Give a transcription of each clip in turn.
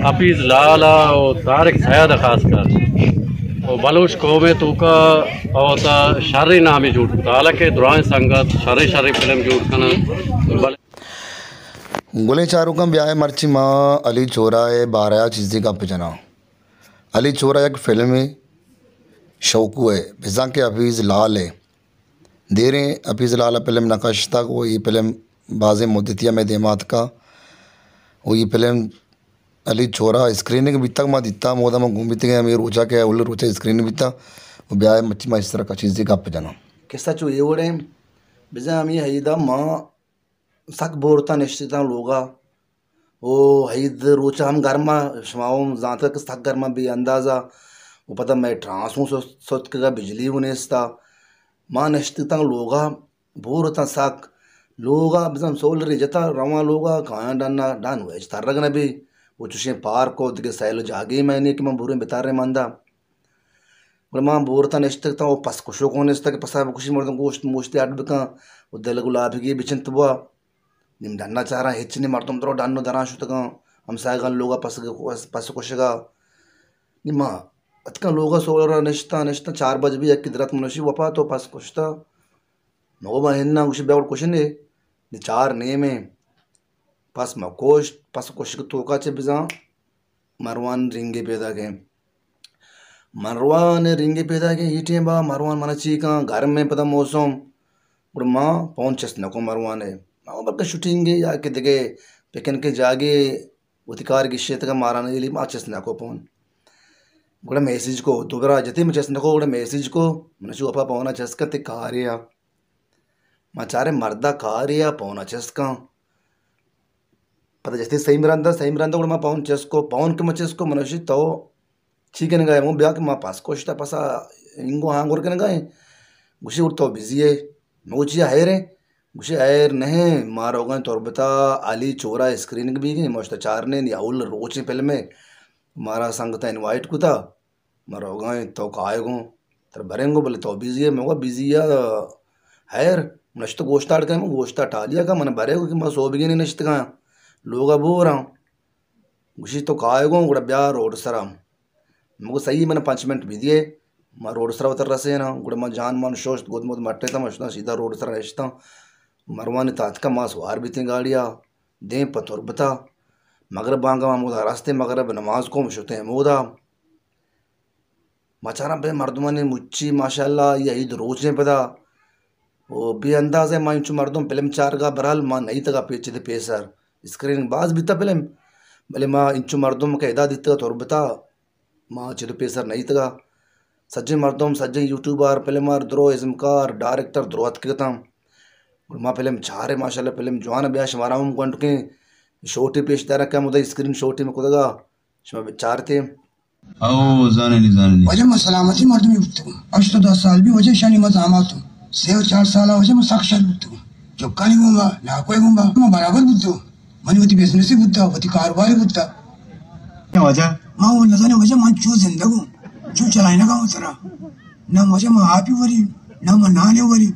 حفیظ لال ءَ و طارق سید ءَ خاص کر و بلوچ قوم ءِ توکا اوتا شریں نامے جوڑ کتا، حالانکہ درائیں سنگت شریں شریں فلم جوڑ کنن، بلے گلیں چاروکاں، بیائے مرچی ما علی چورہ ءِ بارہ ءَ چیزے گپ جناں۔ علی چورہ یک فلمے، شوکو ءِ، بزاں کہ حفیظ لال ءِ۔ دیریں حفیظ لال ءَ فلم نہ کشتگ و اے فلم بازیں مدتی ءَ مئے دیما اتکا و اے فلم علی چورہ اسکریننگ بیتگ، ما دیتا، مودا ما گون بیتگیں ہمے روچا کہ اولی روچا اسکریننگ بیتا و بیائے مرچی ما ایشی سرا چیزے گپ جناں۔ قصہ چو اے وڑیں، بزاں ہمے عید ءَ ما سک بورتاں نشتتاں لوگا۔ او عید روچ ہم گرما، شما ہم زانتگ کہ سک گرما بے اندازا۔ و پدا مئے ٹرانسوں ست-، ستکگا، بجلی و نیستا۔ ما نشتتاں لوگا، بورتاں سک۔ لوگا بزاں سولری جتا، رواں لوگا، کایاں ڈنا، ڈن و ہچ ترگ نہ بی۔ و چوشیں پارک و دگہ سیل و جاگے مئے نے کہ من بوریں بتریں مندا۔ گڑا ما بورتاں نشتگ تاں و پس کشوک ہوں نیست کہ پسا بکشی، مردم گوشت موشتی اڈ بکن و دل گلابگی بچنت بوا۔ نیم ڈنا چاراں ہچ نی، مردم درو ڈن و دراں شتگاں، ہمسایگاں لوگا پس، پس کشگا۔ نی ما اتکاں لوگا، سولرا نشتاں، نشتاں، چار بج بی، یکی درت منشی وپا تو پس کشتا۔ مگو ما ہناں گوشی بیا گڑ کشنے، نی چار نیمیں۔ پس ما کشت، پس کشگ توکا چہ بزاں مروان رنگے پیداکیں۔ مروان رنگے پیداکیں، ای ٹیم با مروان منا چی کن، گرمیں پدا موسم۔ گڑا ما پون چست نکو مروان ءَ۔ ما بلکہ شوٹنگے یا کہ دگہ پکنکے جاگے وتی کار گشیتگا ماران ایلی، ما چست نکو پون۔ گڑا میسج کو، دو برا جتی ما چست نکو، گڑا میسج کو، من چو اپا پونا چست کن تی کارے آ۔ ما چارے مردا کارے آ پونا چست کن۔ پدا جستی سہی مرندا، سہی مرندا گڑا ما پون چست کو، پون کہ ما چست کو، من گوشی تو چی کنگا ئے؟ من بیا کہ ما پس کشتا، پسا اینگو ہانگور کنگا ایں۔ گوشی اور تو بزی ئے؟ من گوشی ہیر ایں؟ گوشی ہیر نہ ایں، ما روگا ایں تربتا، علی چورا اسکریننگ بیگیں، ما اشتا چارنے، نی اول روچیں فلمے، مارا سنگتا انوائٹ کتا۔ ما روگا ایں، تو کائے گوں؟ ترا بریں گوں، بلے تو بزی ئے؟ من گو بزی آ، ہیر، من اشتو گوشتاڑ کنیں، من گوشتا ٹالیا کن، من برے گوں کہ ما سوبگینے نشتگاں، لوگا بوراں۔ گوشی تو کائے گوں، گڑا بیا روڈ سرا۔ من گو سہی، من پنچ منٹ بدیے، ما روڈ سرا وتر رسیناں۔ گڑا ما جان مان شوشت، گد مد مٹتاں، ما شتاں سیدھا روڈ سرا نشتاں۔ مروانی تاتکا ما سوار بیتیں گاڑیا، دیم پہ تربتا۔ مغرب بانگا ما ہمودا رستیں، مغرب نماز کو، ما شتیں ہمودا۔ ما چاراں بے مردمانی مچی، ماشاءاللہ، یہ عید روچیں پدا۔ او بے اندازہ ما انچو مردم فلم چارگا، برحال ما نئیتگا پہ چد پیسر۔ اسکرین باز بیتا فلم، بلے ما انچو مردم کہ ادا دیتگا تربتا، ما چد پیسر نئیتگا۔ سجیں مردم، سجیں یوٹیوبر، فلمر، درو ازمکار، ڈائریکٹر درو اتکگتاں۔ گڑا ما فلم چارے، ماشاءاللہ فلم جوان، بیا شمارا ہم گونڈکیں شوٹی پیش دارا کہ ہمودا اسکرین شوٹی میں کتگا، شما چارتے۔ او، زاننی، زاننی۔ واجہ من سلامتی مردمی بوتگوں۔ ہشت و دہ سال بی واجہ شانی من زاماتوں۔ سے و چار سالا واجہ من سک شر بوتگوں۔ چکانی گوما، ناکوئے گوما، من برابر بوتگوں۔ منی وتی بزنسی بوتا، وتی کاروباری بوتا۔ واجہ؟ ما وہ نزانے واجہ من چو زندگوں، چو چلائنگا ہوں ترا۔ نہ واجہ من آپی وری، نہ من نانے وری۔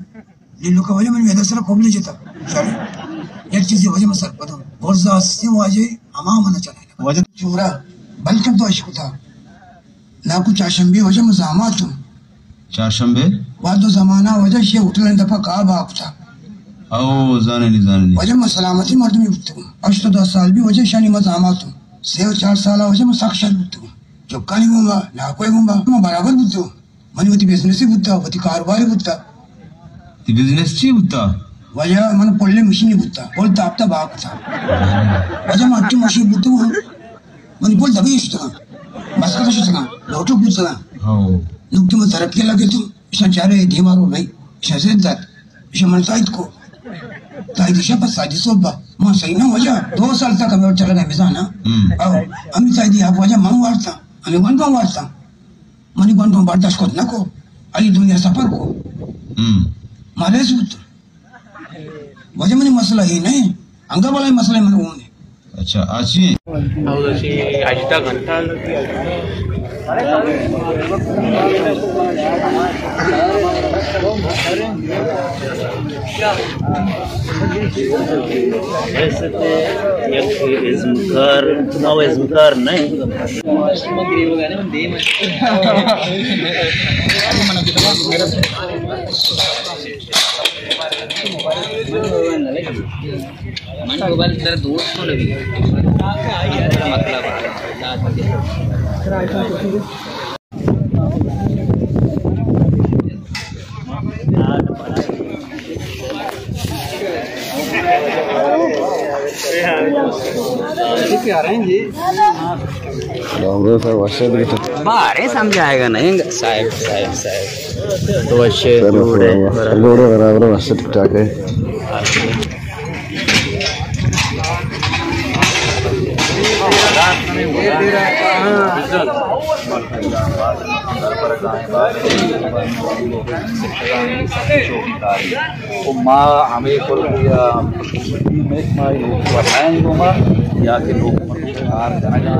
لیلو کا واجہ من میدا سرا کوبلے جتا۔ شر۔ یک چیزی واجہ من سرپدوں۔ برزا ہستی واجہ ہما من چلائنگا۔ واجہ؟ چورا، بلکن تو اشکتا۔ ناکو چارشنبے واجہ من زاماتوں۔ چارشنبے؟ وہد و زمانہ واجہ شے ہوٹل اندپا کاب آکتا۔ او، زاننی، زاننی۔ واجہ من سلامتی مردمی بوتگوں۔ ہشت و دہ سال بی واجہ شانی من زاماتوں۔ سے و چار سالا واجہ من سک شر بوتگوں۔ چکانی گوما، ناکوئے گوما، من برابر بوتگوں۔ منی وتی بزنسی بوتا، وتی کاروباری بوتا۔ تی بزنس چی بوتا؟ واجہ من پلے مشینی بوتا، پل تاپتا باکتا۔ واجہ من اٹی مشین بوتگوں۔ منی پل دبی شتگاں، بسکت شتگاں، لوٹو بوتگاں۔ ہاں۔ نوں کہ من ترقی لگے تو، ایشاں چارے دیما رو نہیں، ایشاں زد دات، ایشاں من تائید کو۔ تائید ایشاں پس ساجی صبح، من صحیح نہ واجہ، دو سال تک ہمیں چلگا میزانا۔ ہم۔ او، ہمیں تائیدی آپ واجہ من وارتا، ہمیں گونڈوں وارتا۔ منی گونڈوں برداشت کت نہ کو، علی دنیا سفر کو۔ ہم۔ ماریس بوت۔ واجہ منی مسئلہ یہ نہیں، انگا بلا مسئلہ من وہ نہیں۔ اچھا، آچی؟ ہاں، اسی ہژدہ گھنٹہ۔ ایسے تو یک ازمکار، او ازمکار نہیں۔ من موبائل تر دوست کو لگی۔ مطلب رام رام صاحب، وش آتک۔ بارے سمجھائے گا نہیں صاحب، صاحب، صاحب۔ تو اچھے، سر، جوڑے، سر، برابر۔ جوڑے برابر، وش ٹھیک ٹھاک ہے۔ و ما ہمے کل یا میک مائی لوگ ورنائیں گو ما یا کہ لوگ کار جنگا،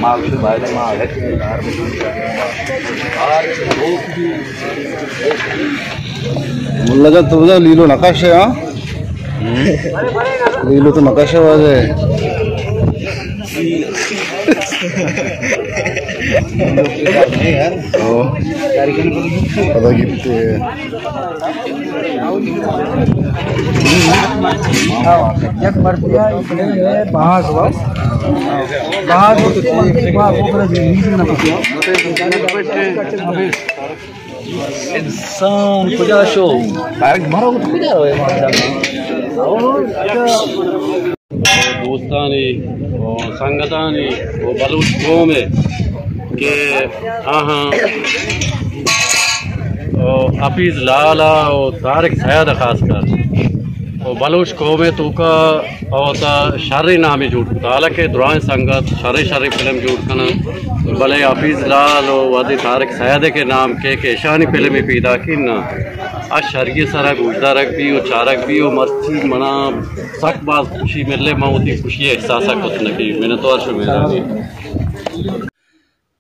ما اسے باید ما الگ کار کار لوگ بھی ملا جان، تو بجا لیلو نقش ہے، ہاں؟ لیلو تو نقش ہے، واجہ ہے۔ او۔ پتہ کیتے۔ یک مرتبہ بہاز ہوا۔ بہاز ہو تو چیز، بہاز ہو تو چیز، نہ کچھ۔ انسان کجا شو؟ مرگ مرو کجا روئے؟ دوستانی و سنگتانی و بلوچ قوم کہ آہاں و حفیظ لال و طارق سید خاص کر و بلوچ قوم توکا اوتا شریں نامے جوڑ کتا، حالانکہ درائیں سنگت شریں شریں فلم جوڑ کنن، بلے حفیظ لال و وہدے طارق سید کے نام کے کہ اشانی فلم پیدا کی نا، آ شری سرا گوشدارگ بی و چارگ بی و مرچی منا سک باز خوشی ملے، من وتی خوشی احساسا کت نکی۔ منتوار شو مہربانی۔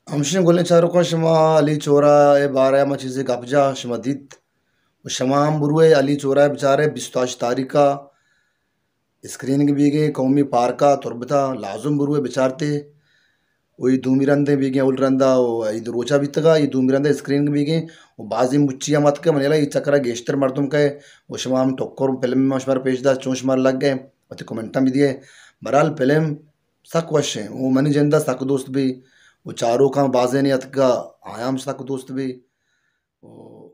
ہمشیں گلیں چاروکاں، شما علی چورہ ء بارہ ء ما چیزے گپ جا شما دیت و شما ہم بروئے علی چورہ ء بچارے، بیست و ہشت تاریخ ء اسکریننگ بیگیں قومی پارک ء تربت ء، لازم بروئے بچارتے۔ و اے دومی رندیں بیگیں اول رندا و عید روچا بیتگا، اے دومی رندیں اسکریننگ بیگیں و بازیں مچی ہم اتکہ، منی ہیالا اے چکرا گیشتر مردم کئے و شما ہم ٹکر فلم ما شمارا پیش داشت، چون شمارا لگ گئے وتی کمنٹاں بدیئے۔ بہرحال فلم سک وش ایں و منی جندا سک دوست بی و چاروکاں بازینے اتکگا آیاں ہم سک دوست بی و